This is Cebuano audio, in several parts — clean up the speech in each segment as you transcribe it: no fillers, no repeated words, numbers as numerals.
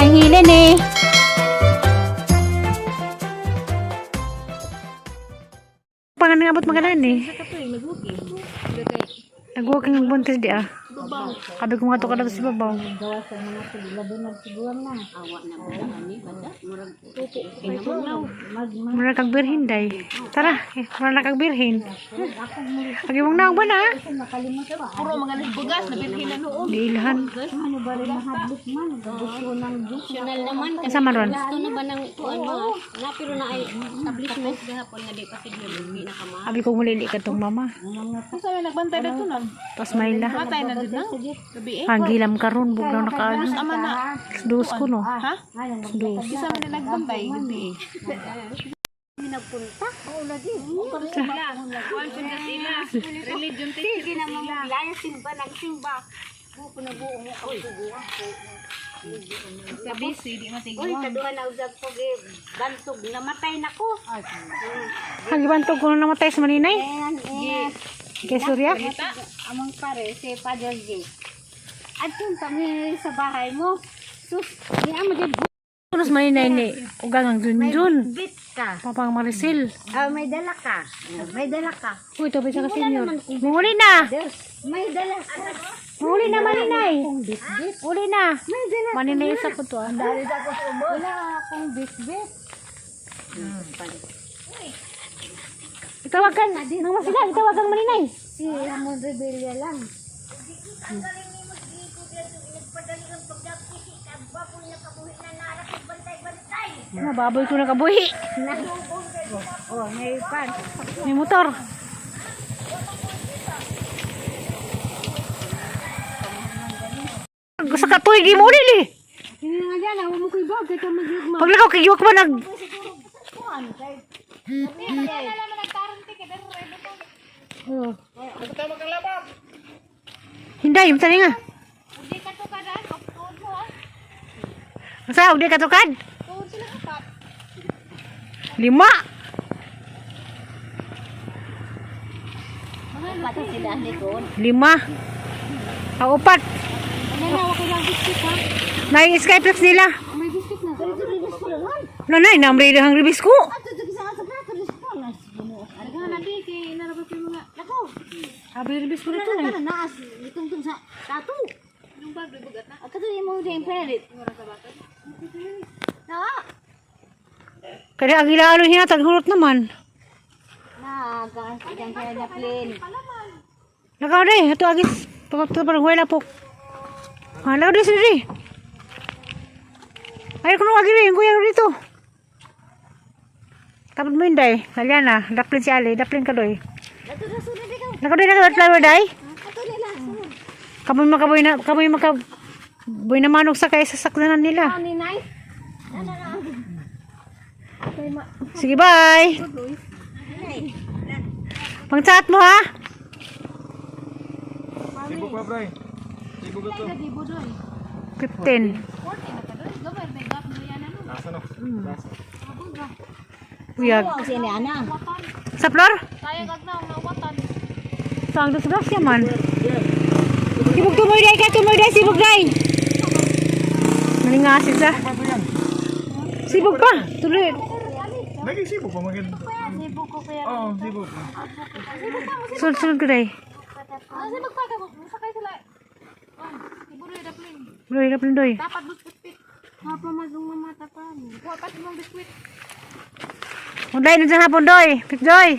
Nahilin eh. Pangan nga abot magalan eh. Nag-walking ang buntis di ah. Kabi ko nga to kada sa babaw. Mura kag birhin day. Tara, eh, mura na kag birhin. Agi mong naong ba na? Puro mga bugas na birhin na noon. Giilhan. National naman. Asa man ron? Gusto na ba ng ano? Na pero na ay establishment gahapon nga di pa siguro di na kama. Abi ko mulili ka tong mama. Kung saan nagbantay dito na? Pas Mayla. Matay na dito na. Gabi eh. Ang gilam karon bugnaw na kaayo. Ama na. Dos ko no. Ha? Dos. Isa man na nagbantay gabi eh. Sige na mga bilaya simba nagsimba. Buko na buo mo ang tuguan ko. Sa busy di matig. Uy, kaduha na usag ko eh, bantog namatay na ko. Ang gibantog ko na namatay sa maninay. Ayan, ayan. Kay Surya. Amang pare, si Father J. At yung kami sa bahay mo, sus, di amo di Kunos maninay ni. Ugang ang junjun. bit ka. Papang Maricel. Ah, may dala ka. May dala ka. Uy, ito pa siya ka senior. Munguli na. Diyos, may dala ka. Munguli na maninay. Akong bitbit. Uli na. May dala. Maninay isa ko to ah. Wala akong bitbit. Itawagan. Nang masila, itawagan maninay. Si Ramon Rebilla lang. Mababoy ko na kabuhi. Oh, may pan. May motor. Gusto ka tuig mo uli li. Hindi nga dyan, ako mo kay bag, kaya magyugma. Paglakaw kay giwak ba nag Oh. Hinday, mutali nga. Hindi ka to kada tuod mo ah. Sa ugdi ka tukad? Tuod sila kapat. Lima. Pati sila ni Kon. Lima. Ah, upat. Ano na, ako lang biscuit ha? Nay Skyflex nila. May biscuit na. Pero ito ko lang. Nanay, namri hang ribis ko. Ato, ito sa ato, ato, ito na. Arga na bi kay narabot yung mga Nako, Abi ribis ko dito na naas, itungtong sa tato. yung bag bugat na. At ito yung mga yung perit. Na, Kaya ang ilaalo hinatag hurot naman. na, kang kaya na plane. Nakaw day, ato agis. Pagkato parang wala po. Hala di sini. Ay kuno agi rin, kuya dito. Tapos mo hinday. Halya na, daplin si Ali, daplin ka doy. Ato na sunod ikaw. Nakaw doy nakaw flower day. Ato nila. Sunod. Kamoy makaboy na, kamoy maka boy na manok sa kay sasakyanan nila. Ani nay. Na na na. Sige, bye. Pang-chat mo ha. Sibuk pa, Bray. Sibuk ka to. 15. Nasa no? Nasa. Uyag. Sini ana. Sa floor? Tayo kag na ang nawatan. Saan sa gas yaman? Sibog tumoy day ka, tumoy day, sibog day. Maningasid sa. Sibog pa, tuloy. Lagi sibuk pa maganda. Sibuk ko kaya. Oo, sibuk. Sulod, sulod ko day. Ah, sa magpaka sakay sila. Ah, ibuloy da plane. Doy, kapin doy. Dapat biskuit. Papa mazung mamata pa. Kuha pa mong biskuit. Unday na dyan hapon doy. Pik doy.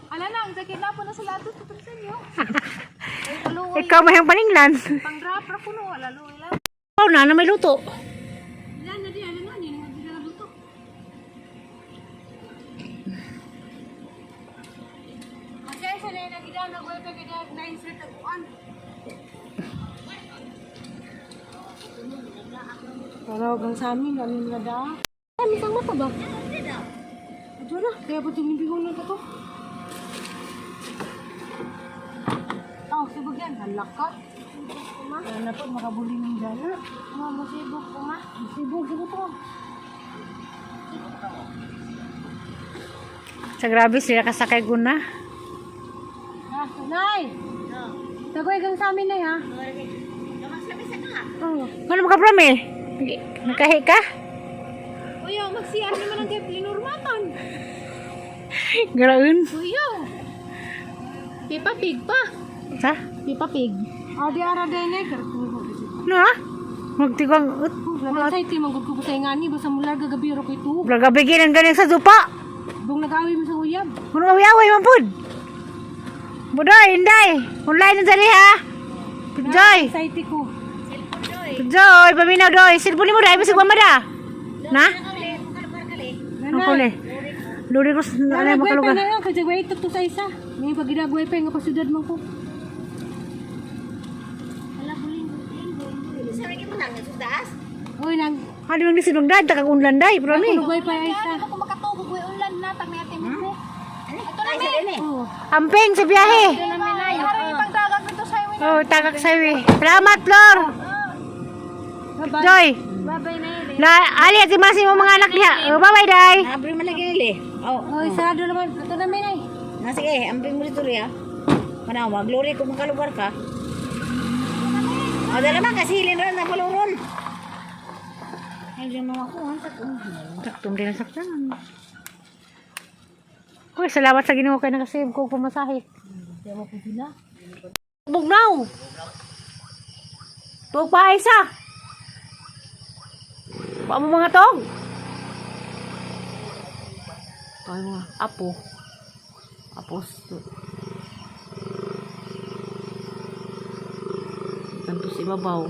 Ala na, ang sakit na po na sila ato sa inyo. Ikaw mahang paninglan. Pang drop ra kuno wala luoy lang. Ikaw na, na may luto. Wala na di ala na ni nga di na luto. Okay, sa na gida na ko ka gida na insert ang kuan. Tawag sa amin, amin na da. Ay, isang mata ba? Ito na, kaya pa tumibigong na to. Oh, sibog yan. Halak ka. Kaya na po, makabuli ng dala. Mama sibuk ko ma. Sibog, sibog to. Sa grabe sila kasakay guna. Ah, Nay! Tagoy kang sa amin, Nay, ha? Sabi sa Ano ka pram eh? Nakahi ka? Uyo, mag-CR naman ang kay Plinurmatan. Garaun. Uyo. Pipa pig pa. Sa? Pipa pig. Adi ara din eh. No ah? Magtigwang ut. Sa iti manggod ko sa ngani basta mula gagabi ro ko ito. Gabigin ang galing sa dupa. Bung nag-away mo sa uyab. Muna away-away man pud. Budoy, inday. Online na dali ha. Joy. Sa iti ko. Joy, paminaw doy. Silpon mo dai bisig da. Na? Ang kuli. Luri ko sa ano makalugar. na lang kasi way to sa isa. May pagidagway pa nga pasyudad man ko. Oy nang Ano yung nisinong dad, takag unlan day, pero ni. kulugay pa ay isa. Oh. Amping sa biyahe. Oh, tagak sa highway. Salamat, Flor. Joy. La, ali at imasi mo mga anak diha. Oh, bye-bye, day. Abre man lagi nili. Oh, Oy sarado naman. Ito na may nay. na sige, amping mo dito riya. Manaw, glory kung makalugar ka. O, dala man kasi hilin ron na paluron. Ay, di mo ako, ang sakong. Saktom din ang saktan. Uy, salamat sa Ginoo kay nakasave ko pamasahe. Bugnaw. Tuog pa isa. Pa mo mga tog. Ay mga apo. Apos. Tanto sa ibabaw.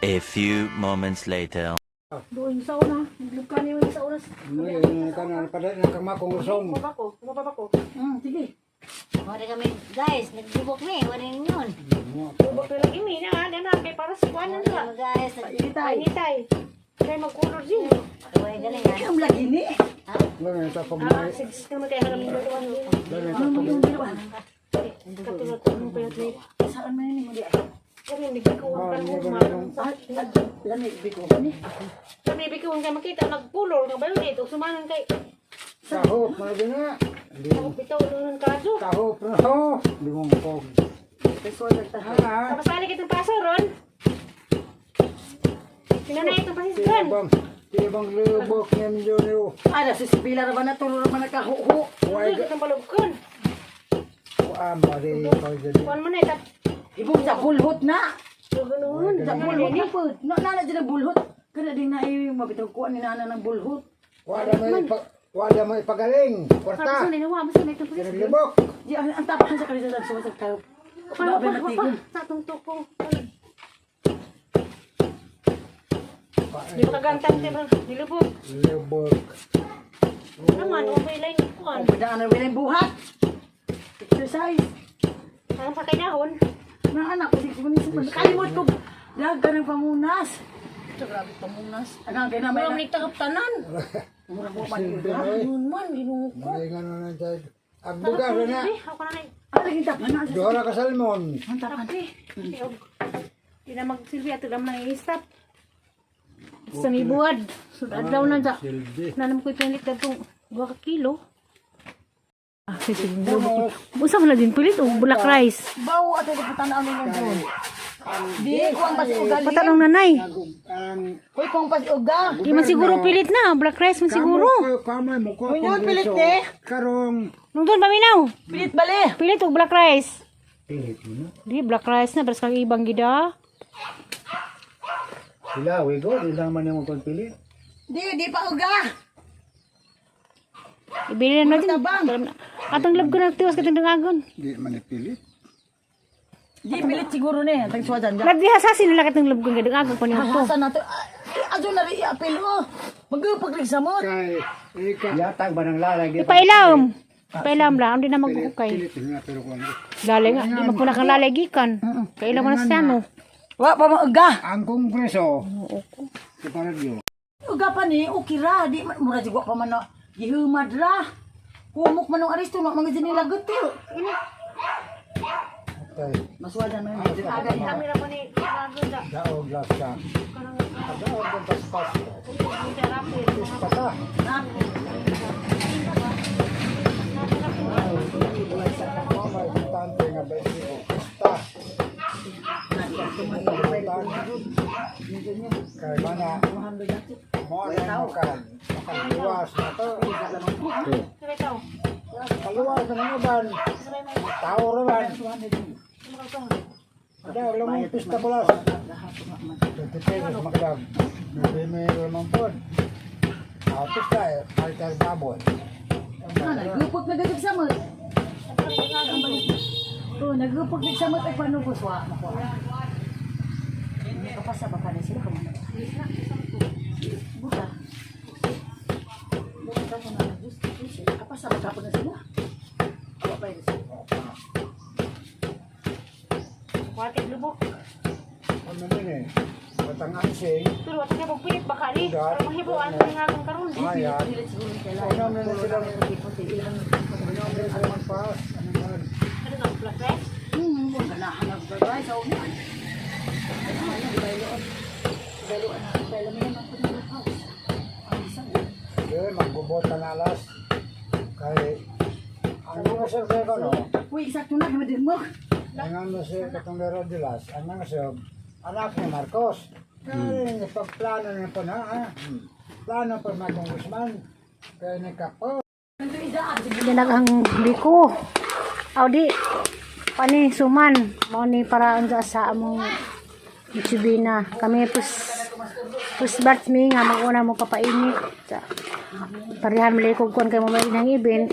A few moments later. Doon sa una, naglukan niyo sa una. Baba ko, baba ko. Sige. Wala kami, guys, naglibok mi, wala yun. Bubok na lang imi na, na kay para sa kuan na Wala guys, naglibok. Initay. Kay magkulor din. Wala galing ha. Ang lagi ni. Ah, sige naman kay hanap ng luwan. Katulad ko pa yung Saan man yun mo di? Kami nagkuha ka mo Lami biko ni. Kami biko kay makita nagkulor nga bayo dito sumanan kay Kahop, mga gina. bitaw nun kadyo. Kahop na ho. Limong kog. Ha? Kapasali kitang paso ron. Sinanay itong pasisgan. Tibang, tibang lubok ng milyon. Ada si Sibila ra ba na tulo ra man nakahuho. Huwag, Itong palugkon. ama di ikaw dyan. Kuan mo na itap. Ibong sa bulhot na. Lugon Sa bulhot na po. No na na dyan ang bulhot. Kana din na ay mabitaw kuan ni nana ng bulhot. Wala mo ipa, wala mo ipagaling. Kwarta. Tapos na nawa mo sa itong pasisgan. Lubok. Di ang ang tapahan sa kalidad sa sa tayo. Pa, pa, pa, pa. Sa atong tuko. Di ba kagantang di ba? Nilubog. Lubok. Naman, okay lang yung kuan. Padaan na wala buhat. Exercise. Ang sakay dahon. Na anak kasi kung kalimot ko. Daga ng pamunas. Ito grabe pamunas. Ano kay na may Murang nagtagap tanan. mura ko man. Yun man Ginoo ko. Malingan na lang tayo. Agbuga na. Eh, ako na na. Ang lagi tapahan na. Duha na ka salmon. Ang tapahan. Di na magsilbi ato lang nang i-stop. Sa may buwad. So, adlaw na dya. Silbi. Nanam ko ipilit na itong 2 kilo. Ah, sige. Usa man na din pilit o black rice. Bawo ato ko patan ano nung doon. Di ko ang pasiuga. Patanong nanay. Ang Hoy ko ang pasiuga. Di man siguro pilit na. Black rice man siguro. Kamay mo ko. Uy, yun, pilit eh. Karong. Nung doon, paminaw. Pilit bali. Pilit o black rice. Pilit mo na. Di, black rice na. Pero kang ibang gida. Sila, wigo. Di lang man yung pilit. Di di pa uga. Ibili na natin. Tabang. Atong lab ko na tiwas katong dangagon. Di man ipilit. Di pilit siguro ni tang suwadan da. Lab di hasasin nila katong lab ko nga dangagon pa niyo to. Asa na to? Ah, Ajo na ri apil oh. Magupaglig sa mo. Kay, ika. Yatag ba ng lalagyan? Ipailam. Ipailam lang. Hindi na maghukay. Pilit nga, pero kung ano. Lalay nga. Di magpuna kang lalay gikan. Kailan mo na siya no. Wa pa mo uga. Ang kongreso. Sa paradyo. Uga pa ni okay ra di man mura jud wa pa man na gihumad ra. Kumok man ang aristo na mga dyan nila gutil. Tay, Maswadan man yun. Aga niya. daog lasa. Daog ang paspas. Pata. Mama, importante nga ba ito? Ta. Kay mana mo na mo kan. Makaluwas na to. Kaluwas na mga ban. Tao ra ban. Ada lang mo pista pala. 23 mas makadam. May lamang po. Ah, pista eh, palitan baboy. Ah, nagupot na gagab samot. Oh, nagupot na samot ay paano ko suwa mo ko. Kapasa ba kana sila kamo na. Buta. Buta ko na Diyos. Kapasa ba ka na sila? Awa pa yun sila. Kuwate lubok. Ano din eh. Batang ansing. Pero wala ka pagpilit baka ni. Ugat. Pero mahibuan ko nga akong karon. Mayat. Dili siguro kailangan. Una na sila. Una na sila magpas. Ano man. Ano na plus eh? Ganahan ang babay sa una. Di, magbubot ang alas. Kay, ang mga sir kay ko no, Uy, sakto na kami din mo. ang ano si Katong Dilas, ang mga sir, anak ni Marcos. Kaya pagplano niya po na, ha? Plano pa mga congressman. Kaya nagkapo. Dinaghang biko. Aw di pani suman mao ni para unsa sa among Chibina. Kami pus pus batch mi nga mag-una mo papainit. Sa parehan malikog kuan kay mo may nang event.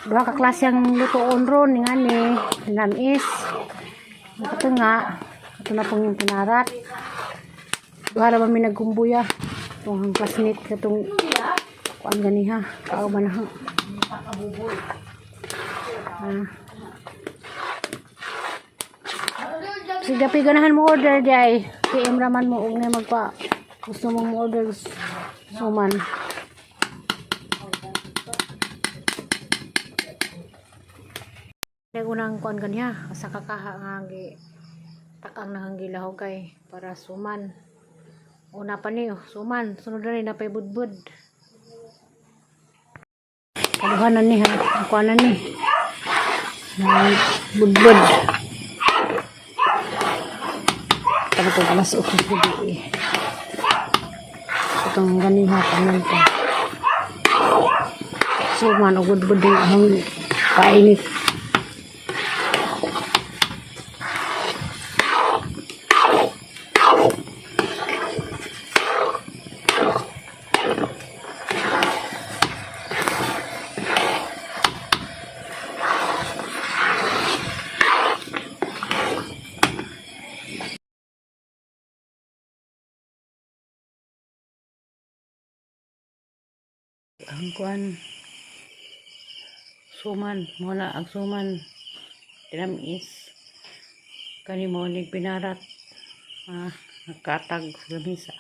Duha ka klase ang lutoon ron ni ngani namis. Ito nga ito na pong yung pinarat. Duha ra ba mi nagkumbuya. Itong classmate katong kuan ganiha. Kao man ha. Ah. Sige, pi ganahan mo order di ay. PM raman mo og na magpa gusto mong mo order suman. Kaya unang kuan ganiha sa kakaha nga gi takang nahanggilaw kay para suman. Una pa ni oh, suman sunod na rin napay budbud. Kaduhanan ni ha, ang kuanan ni. Nang budbud. Tapos kung alas 8 gabi eh. Itong ganiha paman ko. Suman o budbud din ang painit. Ang kuan suman mo na ang suman tinamis kani mo ni pinarat, ah, nagkatag sa lamisa.